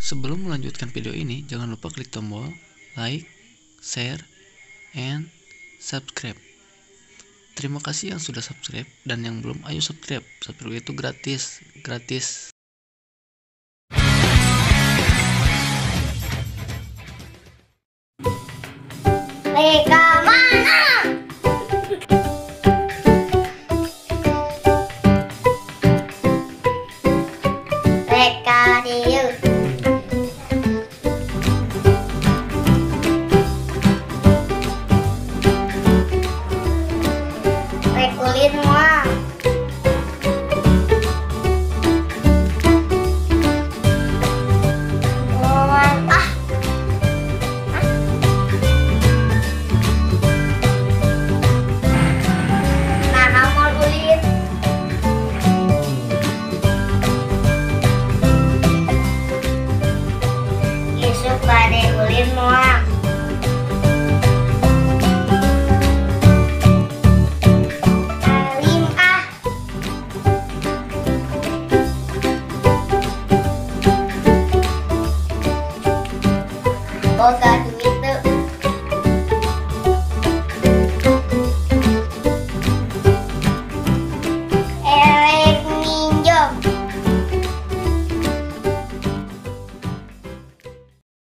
Sebelum melanjutkan video ini, jangan lupa klik tombol like, share, and subscribe. Terima kasih yang sudah subscribe, dan yang belum ayo subscribe. Subscribe itu gratis, gratis. Mereka mana? Mereka diu. Rekulin moal. Ah. Nah, mau ulin. Yusuf bade ulin moal. Boga